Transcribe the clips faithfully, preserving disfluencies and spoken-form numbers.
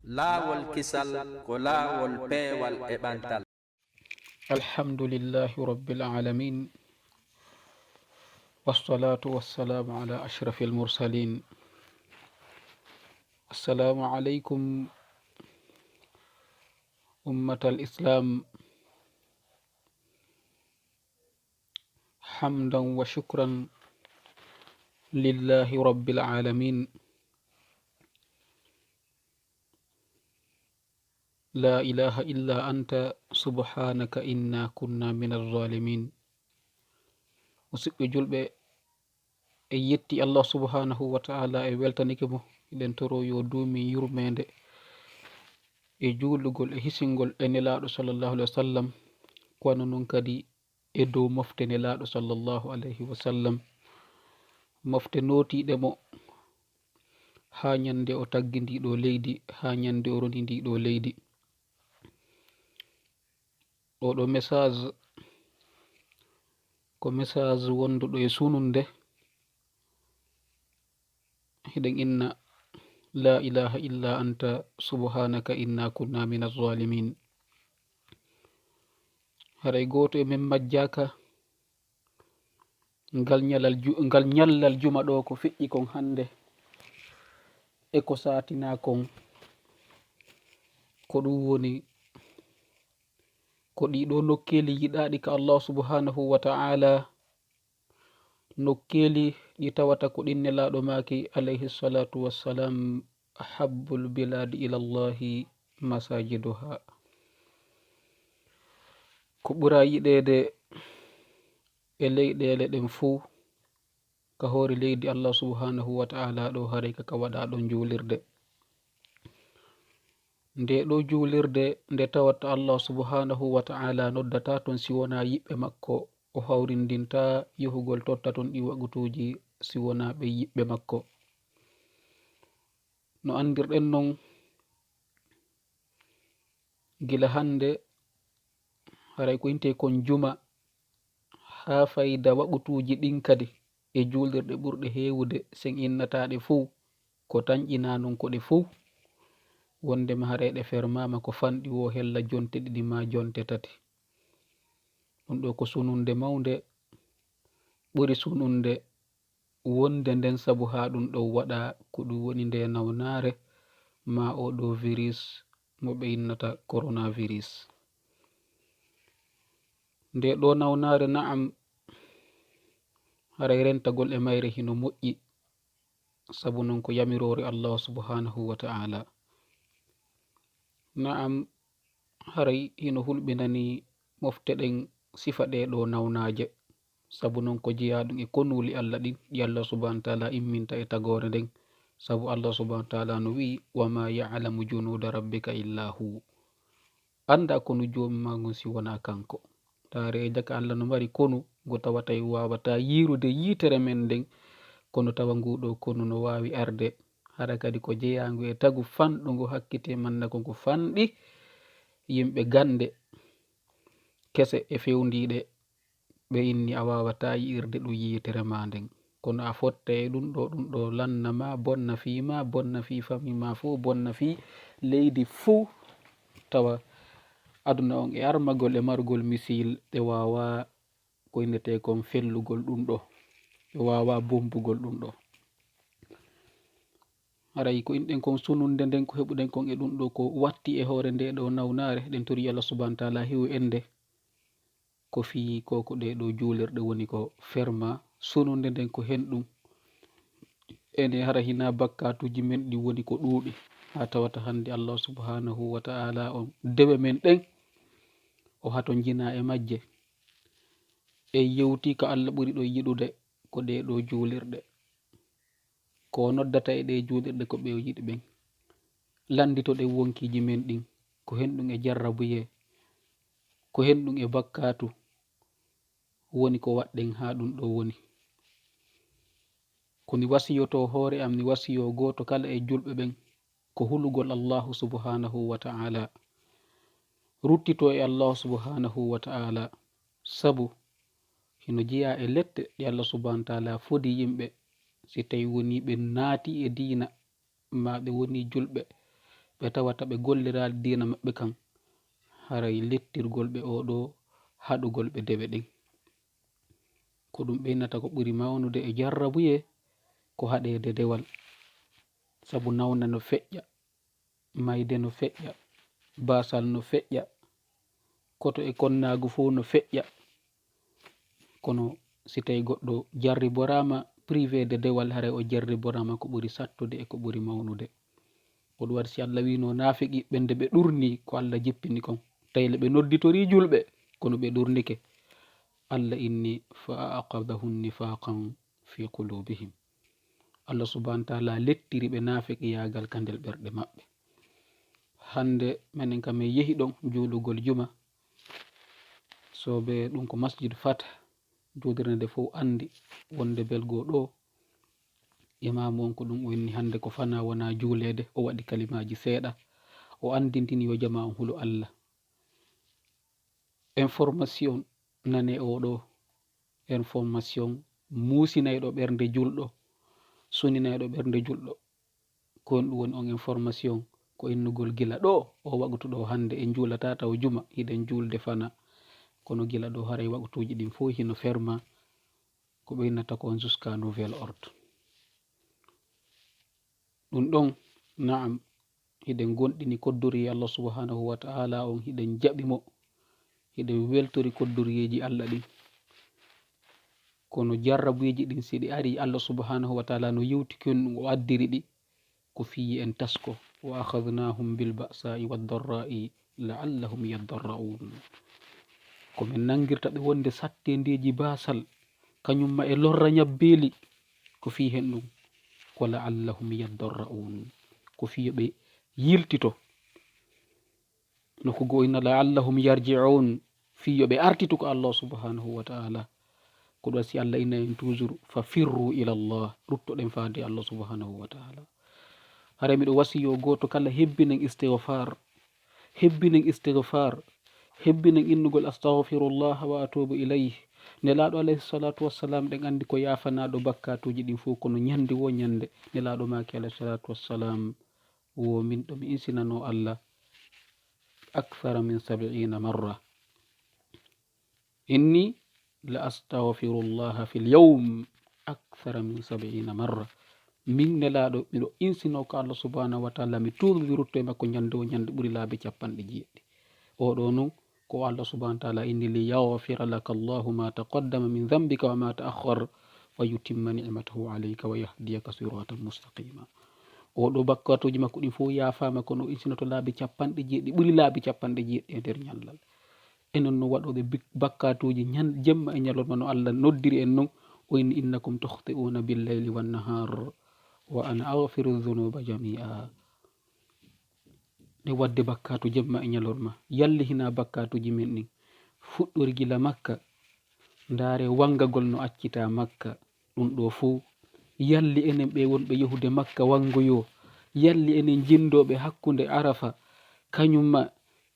Laawol kisal ko laawol peewal e ɓantal. الحمد لله رب العالمين، والصلاة والسلام على أشرف المرسلين. السلام عليكم أمة الإسلام، حمدا وشكرا لله رب العالمين. لا إله إلا أنت سبحانك إنا كنا من الظالمين. Musidɓe julɓe, en yetti Allah subhanahu wa ta'ala, en weltanike mo, eɗen toro yo duumin yurmeende e juulugol e hisingol e Nelaaɗo sallallahu alayhi wa sallam, kono noon kadi e dow mofte Nelaaɗo sallallahu alayhi wa sallam, mofte nootiiɗe mo haa ñande o taggi ndii ɗoo leydi, haa ñande o roni ndii ɗoo leydi. Oo ɗoo message ko message wonduɗo e sununde. Hiɗen inna, "La ilaha illa anta subhanaka inna kunna min az-zalimin." Haray gooto e men majjaaka ngal ñalal ju-, ngal ñallal juma ɗoo ko feƴƴi kon hannde e ko saatinaa kon, ko ɗum woni ko ɗii ɗoo nokkeeli yiɗaaɗi ka Allah subhanahu wa ta'ala, nokkeeli ɗi tawata ko ɗin Nelaaɗo maaki, alayhi salatu wassalam, "Ahabbul biladi ila Allahi masajiduha." Ko ɓura yiɗeede e leyɗeele ɗen fow, ka hoore leydi Allah subhanahu wa ta'ala ɗoo, haray ka ka waɗa ɗon juulirde. Nde ɗoo juulirde nde tawata Allah subhanahu wa ta'ala noddata ton si wonaa yiɓɓe makko, o hawrindinta yahugol totta ton ɗi waqutuuji si wonaa ɓe yiɓɓe makko. No anndirɗen non, gila hannde, haray ko intee kon juma, haa fayda waqutuuji ɗin kadi e juulirɗe ɓurɗe heewude sen innataaɗe fow, ko tanƴinaa non ko ɗe fow, wonndema haray ɗe fermaama ko fanɗi woo hella jonte ɗiɗi maa jonte tati. Ɗum ɗoo ko sununde mawnde, ɓuri sununde wonde nden, sabu haa ɗum ɗoo waɗa ko ɗum woni nde nawnaare maa oo ɗoo virus mo ɓe innata coronavirus. Nde ɗoo nawnaare, na'am, haray rentagol e mayre hino moƴƴi, sabu non ko yamiroore Allah subhanahu wa ta'ala. Na'am, haray hino hulɓinani mofte ɗen sifa ɗee ɗoo nawnaaje, sabu non ko jeyaa ɗum e konuuli Allah ɗin, ɗi Allah subhanahu wa ta'ala imminta e tagoore nden, sabu Allah subhanahu wa ta'ala no wi'i, "Wa ma ya'lamu junuda rabbika illa hu." Anndaa konu Joomi maa ngun si wonaa kanko. Ndaaree, e jaka Allah no mari konu ngo tawata en waawataa yiirude yiitere men nden, kono tawa nguu ɗoo konu no waawi arde, hara kadi ko jeyaangu e tagu fanɗungu hakkite mannda ko ngu fanɗi yimɓe gannde kese e fewndiiɗe. Ɓe inni a waawataa yi'irde ɗum yiitere maa nden. Kono a fotta e ɗum ɗoo, ɗum ɗoo lanna maa, bonna fii maa, bonna fii famii maa fow, bonna fii leydi fow. Tawa aduna on e armagol e margol misil, ɓe waawaa ko innetee kon fellugol ɗum ɗoo. Ɓe waawaa bombugol ɗum ɗoo. Haray ko inɗen kon sununde nden, ko heɓuɗen kon e ɗum ɗoo ko watti e hoore ndee ɗoo nawnaare, ɗen tori Allah subhanahu wa ta'ala hiwu en nde. Ko fii ko, ko ɗee ɗoo juulirɗe woni ko ferma, sununde nden ko hen ɗum. Ene hara hinaa bakkaatuuji men ɗin woni ko ɗuuɗi, haa tawata hannde Allah subhanahu wa ta'ala on dewe men ɗen, o hatonjinaa e majje. En yewtii ka Allah ɓuri ɗon yiɗude ko ɗee ɗoo juulirɗe. Ko o noddata e ɗee juulirɗe ko ɓe o yiɗi ɓen. Lannditoɗen wonkiiji men ɗin, ko hen ɗum e jarrabuyee, ko hen ɗum e bakkaatu woni ko waɗɗen haa ɗum ɗoo woni. Ko mi wasiyotoo hoore am, mi wasiyoo gooto kala e julɓe ɓen, ko hulugol Allahu subhanahu wa ta'ala. Ruttitoo e Allahu subhanahu wa ta'ala, sabu hino jeyaa e lette ɗe Allah subhanahu wa ta'ala fodi yimɓe, si tawi wonii ɓe naati e diina, maa ɓe wonii julɓe, ɓe tawata ɓe golliraali diina maɓɓe kan, haray lettirgol ɓe oo ɗoo haɗugol ɓe dewe ɗen. Ko ɗum ɓeynata ko ɓuri mawnude e jarrabuyee, ko haɗeede dewal. Sabu nawna no feƴƴa, mayde no feƴƴa, baasal no feƴƴa, koto e konnaagu fof no feƴƴa. Kono si tawi goɗɗo jarriboraama privé de dewal, haray o jarriboraama ko ɓuri sattude e ko ɓuri mawnude. Ko ɗum waɗi si Allah wiino naafiqiiɓe ɓen nde ɓe ɗurnii ko Allah jippini kon, tawi le ɓe nodditorii julɓe, kono ɓe ɗurnike. Allah inni, "Fa aqadahum nifaqan fi qulubihim." Allah subhanahu wa taala lettiri ɓe naafiqiyaagal ka nder ɓerɗe maɓɓe. Hannde menen kam en yehi ɗon juulugol juma. Soobe ɗum ko Masjid Fath, juulirde nde fof anndi wonde belgo ɗo. Imaamu on ko ɗum o inni hannde ko fana wona juuleede, o waɗi kalimaaji seeɗa, o anndintini yo jama on hulu Allah. Information nane oo ɗoo, information muusinayɗo ɓernde julɗo, suninayɗo ɓernde julɗo. Ko honɗum woni on information? Ko innugol gila ɗo, oo waqtu ɗo hannde en juulataa taw juma, hiɗen juulde fana. Kono gila ɗo haray waqtuuji ɗin fof hino ferma, ko ɓeynata ko on jusqu'à nouvel ordre. Ɗum ɗon, naam, hiɗen gonɗini koddoriyee Allah subhanahu wa ta'ala on, hiɗen jaɓi mo, hiɗen weltori koddoriyeeji Allah ɗin. Kono jarrabuyeeji ɗin, si ɗi ari, Allah subhanahu wa ta'ala no yewtiki on ɗum, o addiri ɗi, ko fii en tasko. "Wa akhadnahum bil ba'sa'i wad darra'i la'allahum yaddarra'un." Ko min nangirta ɓe wonde satteendeeji baasal, kañum ma e lorra ñabbeeli, ko fii hen ɗum. Ko "la'allahum yaddarra'un", ko fii yo ɓe yiltito. No ko goo inna "la'allahum yarji'un", fii yo ɓe artitu ko Allah subhanahu wa ta'ala. Ko ɗum si Allah inna en toujours, "Fa firru ila Allah", ruttoɗen faade Allah subhanahu wa ta'ala. Hare miɗo wasiyo gooto kala, hebbinen istighfar, hebbinen istighfar, hebbinen innugol "Astaghfirullah wa atubu ilayh". Nelaaɗo alayhi salatu wassalam, ɗen anndi ko yaafanaaɗo bakkatuuji ɗin fof, kono ñande wo ñande Nelaaɗo maaki alayhi salatu wassalam, wo min ɗo mi insinano Allah akthara min sab'ina marra. "Inni la astaghfirullaha fil yawm akthara min sab'ina marra." Min Nelaaɗo, miɗo insino ko Allah subhanahu wa ta'ala, mi tuubi, mi rutto e makko ñande wo ñande ɓuri laabi capanɗe jeeɗiɗi. Oo ɗoo nun ko Allah subhanahu wa ta'ala inni, "Li yaghfira laka Allahu ma taqaddama min dhanbika wa ma ta'akhkhar, wa yutimma ni'matahu alayka wa yahdiyaka siratan mustaqima." Oo ɗoo bakkatuuji makko ɗin fof yaafaama, kono o insinoto laabi capanɗe jeeɗiɗi, ɓuri laabi capanɗe jeeɗiɗi e nder ñallal. Enen no waɗooɓe bik-, bakkatuuji ñan-, jemma e ñalorma no Allah noddiri en non, o inni, "Innakum tukhti'una bil layli wan nahar, wa ana aghfiru dhunuba jami'a." Ɗe waɗde bakkatu jemma e ñalorma. Yalli hinaa bakkatuuji men ɗin fuɗɗori gila Makka? Ndaare wangagol no accita Makka. Ɗum ɗoo fof, yalli enen ɓe wonɓe yahude Makka wangoyo? Yalli enen jinndooɓe hakkunde Arafa, kañum ma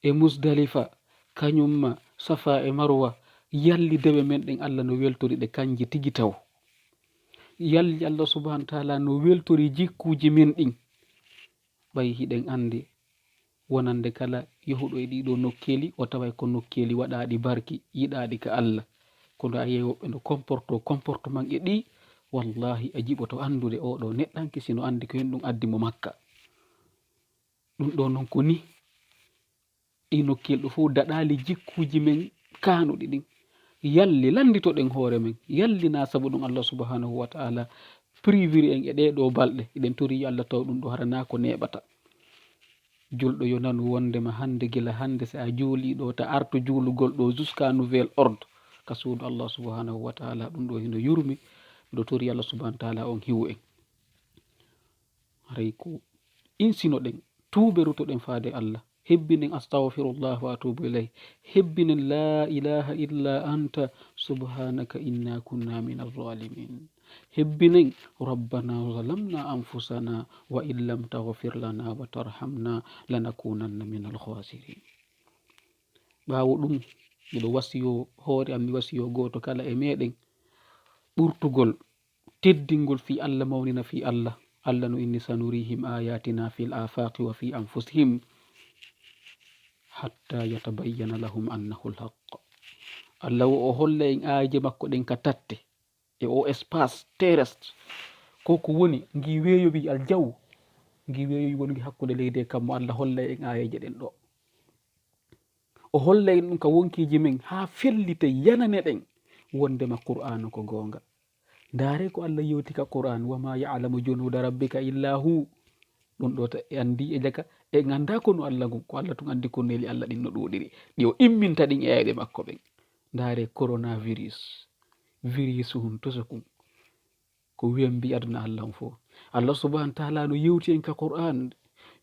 e Musdalifa, kañum ma Safa e Marwa, yalli dewe men ɗen Allah no weltori ɗe kanje tigi taw? Yalli Allah subhanahu wa ta'ala no weltori jikkuuji men ɗin? Ɓay hiɗen anndi wonande kala yahuɗo e ɗii ɗoo nokkeeli, o taway ko nokkeeli waɗaaɗi barki, yiɗaaɗi ka Allah. Kono a yiyay woɓɓe no comporto, comportement e ɗii, wallahi a jiɓoto anndude oo ɗoo neɗɗanke si no anndi ko heen ɗum addi mo Makka. Ɗum ɗoo non ko nii. Ɗii nokkeeli ɗoo fof daɗaali jikkuuji men kaanuɗi ɗin. Yalli lannditoɗen hoore men, yalli na sabu ɗum Allah subhanahu wa ta'ala priviri en e ɗee ɗoo balɗe, eɗen tori yo Allah taw ɗum ɗoo hara na ko neeɓata. Julɗo yo nanu wondema hannde, gila hannde, si a juulii ɗoo, ta artu juulugol ɗoo jusqu'à nouvel ordre ka suudu Allah subhanahu wa ta'ala, ɗum ɗoo hino yurmi. Miɗo tori Allah subhanahu wa ta'ala on hiwu en. Haray ko insinoɗen, tuuberutoɗen faade Allah, hebbinen "Astaghfirullah wa atubu ilayh", hebbinen "La ilaha illa anta subhanaka inna kunna min al-zalimin", hebbinen "Rabbana zalamna anfusana wa in lam taghfir lana wa tarhamna lanakunanna min al-khasirin". Ɓaawo ɗum, miɗo wasiyo hoore am, mi wasiyo gooto kala e meɗen ɓurtugol teddingol fii Allah, mawnina fii Allah, Allah no inni: "Sanurihim ayatina fil afaqi wa fi anfusihim hatta yatabayyana lahum annahu alhaq." Allah wo o holla en aayeeje makko ɗen ka tatte, e o espace terrestre. Ko ko woni ngi weeyowi aljaw, ngi weeyowi wongi hakkunde leydi e kammu, Allah holla en aayeeje ɗen ɗo. O holla en ɗum ka wonkiiji men haa fellite, yanane ɗen wondema Qur'aanu ko goonga. Ndaare ko Allah yewti ka Qur'aan: "Wa ma ya'lamu junuda rabbika illa hu." Ɗum ɗo ta-, e anndi e jaka, e ngannda ko no Allah ngun, ko Allah tun anndi ko neli Allah ɗin no ɗuuɗiri. Ɗi o imminta ɗin e ayɓe makko ɓen. Ndaare coronavirus, virus hun toso kun. Ko wiyan mbi aduna Allah on fof. Allah subhanahu wa ta'ala no yewti en ka Qur'aan: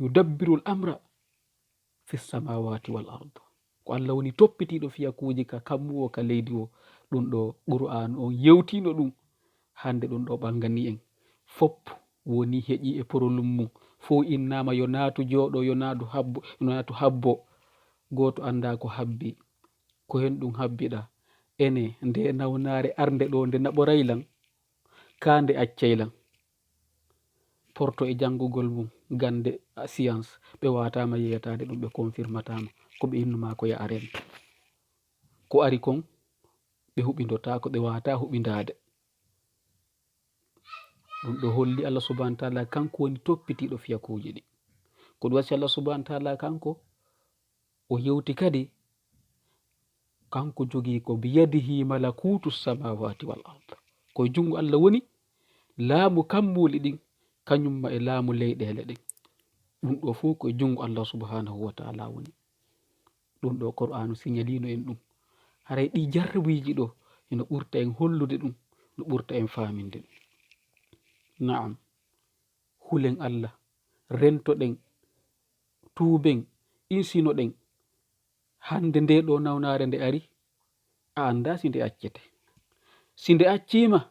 "Yudabbirul amra fi samawati wal ard." Ko Allah woni toppitiiɗo fiyakuuji ka kammu o, ka leydi o. Ɗum ɗo Qur'aan on yewtiino ɗum. Hannde ɗum ɗo ɓangani en. Fop woni heƴi e porolum mum. Fof innaama yo naatu jooɗo, yo naatu habbo, yo naatu habbo. Gooto annda ko habbi. Ko hen ɗum habbiɗa? Ene, nde nawnaare arnde ɗo, nde naɓoray lan, kaa nde accay lan? Porto e janngugol mum, gannde, a, science, ɓe waataama yeeyataade ɗum, ɓe confirmataama. Ko ɓe innumaa ko yo a rento. Ko ari kon, ɓe huɓindotaako, ɓe waataa huɓindaade. Ɗum ɗo holli Allah subhanahu wa ta'ala kanko woni toppitiiɗo fiyakuuji ɗi. Ko ɗum wasi Allah subhanahu wa ta'ala kanko o yewti kadi, kanko jogii ko: "Biyadihi malakutu samawati wal ard." Ko e junngo Allah woni laamu kammuuli ɗin, kañumma e laamu leyɗeele ɗen. Ɗum ɗo fof ko e junngo Allah subhanahu wa ta'ala woni. Ɗum ɗo Qur'aanu signalino en ɗum. Haray ɗi jarribuuji ɗo, ino ɓurta en hollude ɗum, no ɓurta en faaminde ɗum. Naam, hulen Allah, rentoɗen, tuuben, insinoɗen. Hannde nde ɗo nawnaare nde ari, a annda si nde accete. Si nde acciima,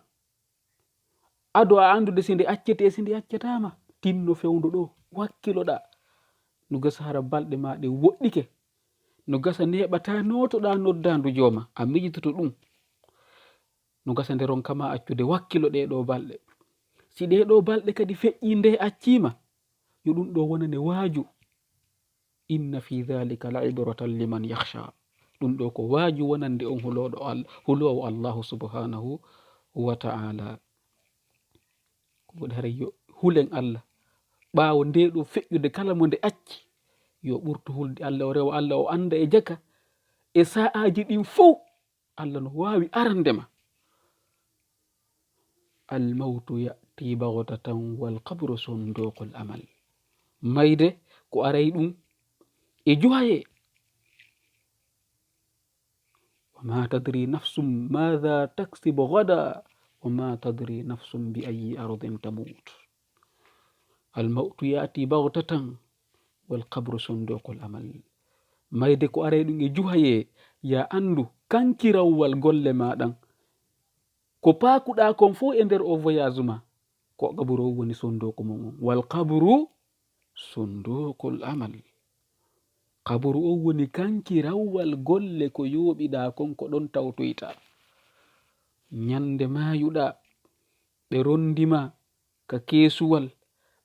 ado a anndude si nde accete e si nde accataama, tinno fewndo ɗo, wakkiloɗa. No gasa hara balɗe ma ɗe woɗɗike. No gasa neeɓata nootoɗa noddaandu jooma, a miijitoto ɗum. No gasa nde ronka ma accude, wakkilo ɗee ɗo balɗe. Si ɗee ɗo balɗe kadi feƴƴii nde acciima, yo ɗum ɗo wonane waaju. "Inna fi dhalika la ibratan liman yakhsha." Ɗum ɗo ko waaju wonande on hulooɗo Al-, huloowo Allahu subhanahu wa ta'ala. Ko waɗi haray yo hulen Allah. Ɓaawo nde ɗo feƴƴude kala mo nde acci, yo ɓurtu hulde Allah, o rewa Allah, o annda e jaka. E sa'aaji ɗin fof, Allah no waawi arande ma. "Al mawtu ya'ti baghtatan wal qabru sunduqul amal." Mayde ko aray ɗum e juhaye. "Wa ma tadri nafsum madha taksibu ghada, wa ma tadri nafsum bi ayyi ardin tamut." "Al mawtu ya'ti baghtatan wal qabru sunduqul amal." Mayde ko aray ɗum e juhaye, ya anndu kankirawwal golle ma ɗan. Ko paakuɗaa kon fof e nder o voyage ma, ko qaburu on woni sonduuku mum on. "Wal qabru sunduuqul amal." Qaburu on woni kankirawwal golle ko yooɓiɗaa kon, ko ɗon tawtoyta. Ñande maayuɗaa, ɓe rondi ma ka keesuwal,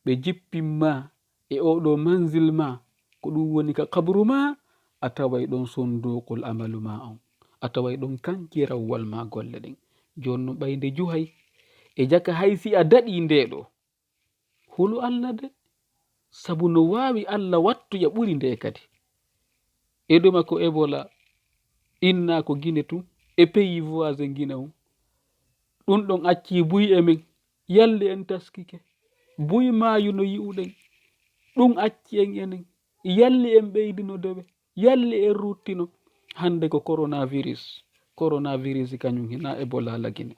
ɓe jippin ma e oɗo manzil ma, ko ɗum woni ka qabru ma, a taway ɗon sonduuqul amalu ma on, a taway ɗon kankirawwal ma golle ɗen. Jooni non ɓay nde juhay, e jaka hay si a daɗii nde ɗo, hulu Allah de, sabu no waawi Allah wattoya ɓuri nde kadi. Edoma ko Ebola, inna ko Gine tun, e pays voisin Gine on. Ɗum ɗon accii buy e men, yalli en taskike. Buy maayu no yi'uɗen, ɗum acci en enen, yalli en ɓeydino dewe, yalli en ruttino. Hannde ko coronavirus. Coronavirus kañum hina Ebola la Gine,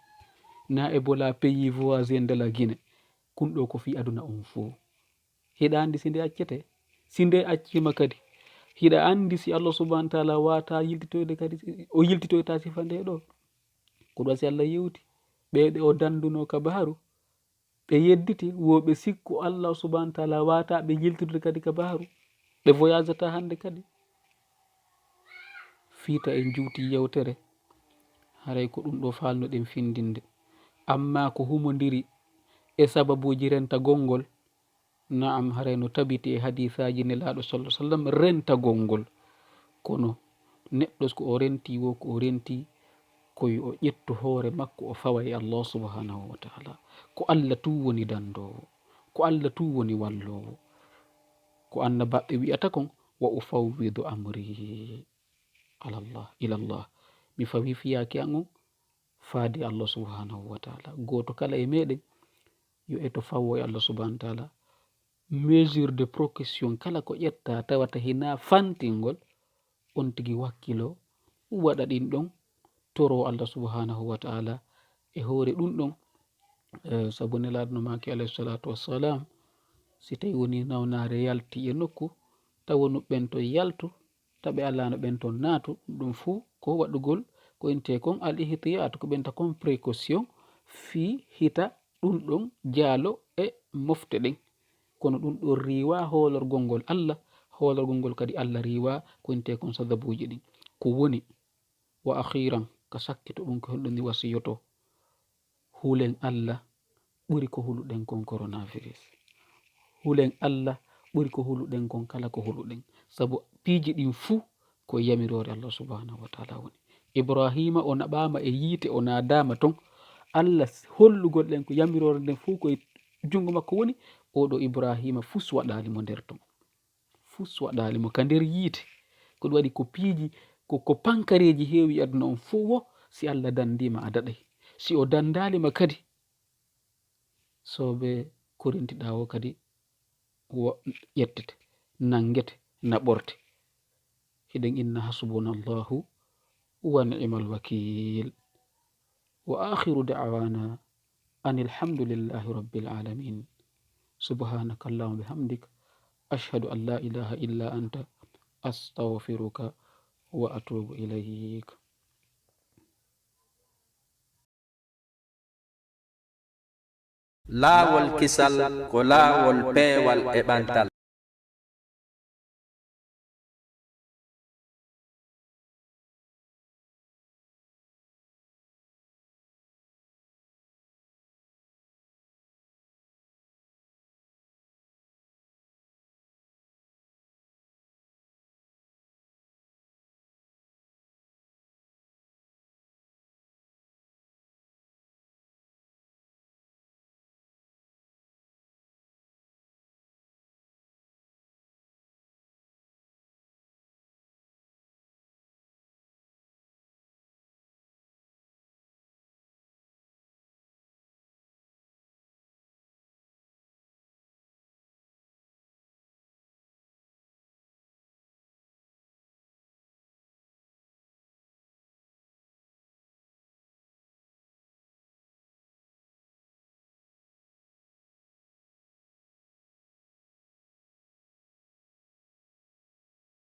na Ebola pays voisin de la Gine. Kun ɗo ko fii aduna on fof. Hiɗa anndi si nde accete? Si nde acciima kadi, hiɗa anndi si Allah subhanahu wa ta'ala waata yiltitoyde kadi, o yiltitoyta sifa nde ɗo? Ko ɗo si Allah yewti, ɓe ɗe o danduno ka baharu, ɓe yedditi, wo ɓe sikku Allah subhanahu wa ta'ala waata ɓe yiltitude kadi ka baharu, ɓe voyagata hannde kadi. Fiita en juuti yewtere, haray ko ɗum ɗo faalnoɗen findinde. Amma ko humondiri E sababuuji rentagol ngol, na'am, haray no tabiti e hadiisaaji Nelaaɗo, sallallahu alaihi wasallam, rentagol ngol. Kono neɗɗo, ko o renti wo, ko o renti, ko yo o ƴettu hoore makko, o fawa e Allah subhanahu wa ta'ala. Ko Allah tun woni dandoowo, ko Allah tun woni walloowo. Ko annabaaɓe wi'ata kon, "Wa ufawwidu amri ala Allah, ila Allah." Mi fawi fiyaake an on faade Allah subhanahu wa ta'ala. Gooto kala e meɗen yo eto fawo e Allah subhanahu wa ta'ala. Mesure de précaution kala ko ƴetta tawata hina fantingol, on tigi wakkilo waɗa ɗin ɗon, toro Allah subhanahu wa ta'ala e hoore ɗum ɗon. Eh, sabu Nelaaɗo no maaki, alayhi salatu wassalam, si tawi woni nawnaare yalti e nokku, tawa wonu ɓen to yaltu, taɓe alano ɓen ton naatu, ɗum fuu ko waɗugol ko intee kon al ihtiyat, ko ɓenta kon précaution fii hita ɗum ɗon jaalo e mofte ɗen. Kono ɗum ɗon riiwa hoolorgol ngol Allah, hoolorgol ngol kadi Allah riiwa ko intee kon sababuuji ɗin. Ko woni, wa akhiran, ka sakkito ɗum ko honɗum mi wasiyoto? Hulen Allah ɓuri ko huluɗen kon coronavirus. Hulen Allah ɓuri ko huluɗen kon kala ko huluɗen. Sabu piiji ɗin fuu ko e yamiroore Allah subhanahu wa ta'ala woni. Ibrahima o naɓaama e yiite, o naadaama ton. Allah hollugol ɗen ko yamiroore nden fuu ko e junngo makko woni, oɗo Ibrahima fus waɗaali mo nder ton. Fus waɗaali mo ka nder yiite. Ko ɗum waɗi ko piiji, ko, ko pankareeji heewi aduna on fuu wo, si Allah dandiima a daɗay. Si o dandaali ma kadi, soobe ko rentiɗaa wo kadi wo ƴettete, nanngete, naɓorte. Hiɗen inna hasbunallahu wa ni'mal wakiil. Wa akhiru da'wana anil hamdulillahi rabbil alamin. Subhanaka Allahumma bihamdik. Ashhadu an la ilaha illa anta. Astaghfiruka wa atubu ilayk. Laawol kisal ko laawol peewal e ɓantal.